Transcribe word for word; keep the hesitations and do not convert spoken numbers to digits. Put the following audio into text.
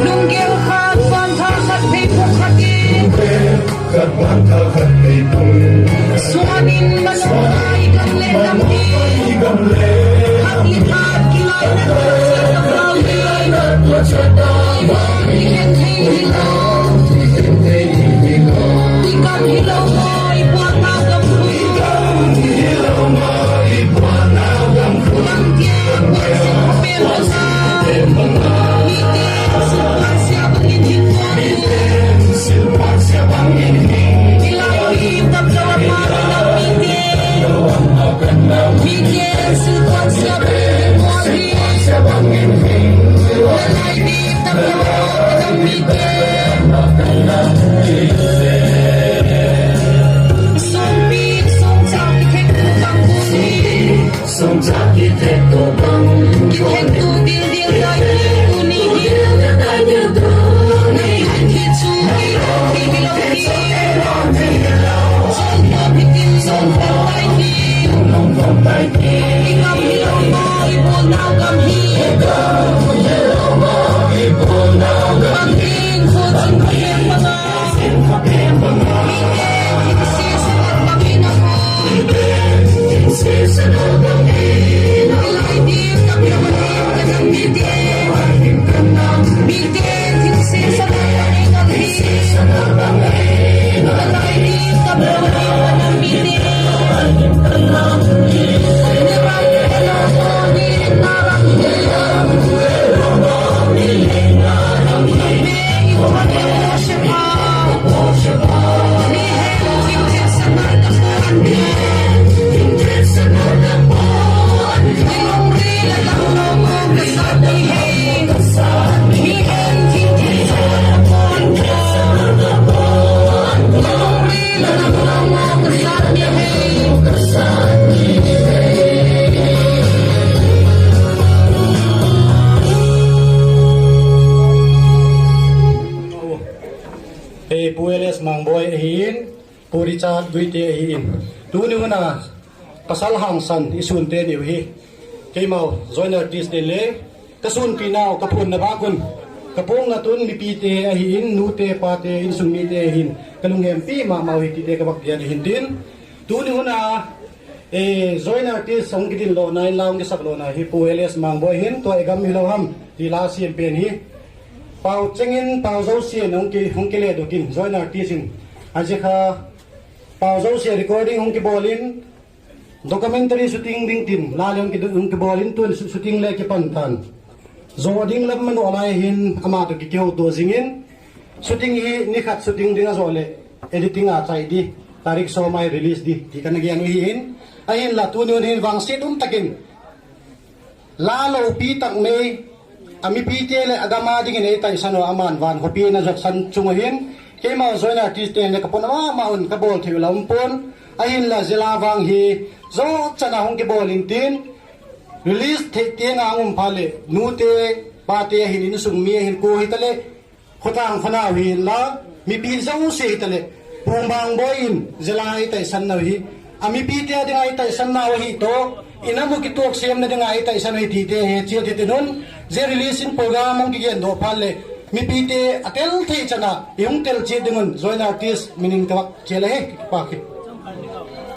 Lunggel khat, puantha khat, pheiphuk khat in. Khat puantha khat pheiphuk. Suan in mano ai gam le gam hi. Gam le. Khat le khat kilai na khat sa ka pau ni. Ni hen thei hi lo. Ni gam hi lo mo, i puantha gam hu. Gam tia, puan sim pen lo sa. Ni tia, sim pen sia bangin hin mo. Sum chak kithet to bang. Kithet to dil dil dai dil to ni dil. Nei han kitchu hi lo hi hi lo hi. Chon to bitin chon to dai hi. Long to dai hi. I gam hi lo mo, i bol nau gam hi. I gam hi lo mo, i bol nau gam hi. Bang ding ko chun ko yen banga. Hei, Pu L S Mangboi ahin, Pu Richard Guite ahin. Tuni huna pasal hangsan isun teni uhi. Keima u joint artist te le kasunpi nau kaphonna bang un, kapong natun mipite ahin, nute pate insung mite ahin, kalunghempi mama uhi tite kavak pian ahin tin. Tuni huna, eh, joint artist hung kidin lona in la hung kisak lona hi Pu L S Mangboi hin, tua i gam hi lo ham ti la siam pen hi. Pau Chengin, Pau Jousien hung ki, hung kile dokin, joint artist in. Ajikha Pau Jousie recording hung kibol in, documentary shooting ding tin, la le hung ki, hung kibol in, tun shooting le kipan tan. Jo ding lam mano lai hin, ama to ki kihouto jingin, shooting hi nikhat shooting ding ajo le, editing a chai di, tarik som a release di, ti kana gen u hi hin, ahin la tuni hin vangset um takin. La lopi tak mai, a mipite le a gam a dingin eitaisan u aman van khopi na jotsan chung u hin, keima joint artist te le kapon ama ma un kabol thei u la um pon, ahin la jela vang hi, jo chana hung kibol in tin, release thei te nga um pha le, nute, pate ahin insung mi ahin ko hi ta le, Khotang khanau hi la, mipi jouse hi ta le, Pu Mangboi in, jela eitaisan nau hi. A mipite a dinga eitaisan nau hi to, ina mu kituak siam na dinga eitaisan hi tite he, chia tite nun, je release in program hung kigen doh pha le, mipite a tel thei chana, i hung tel chia dingun, joint artist minin kavak chia le he, kipa ki.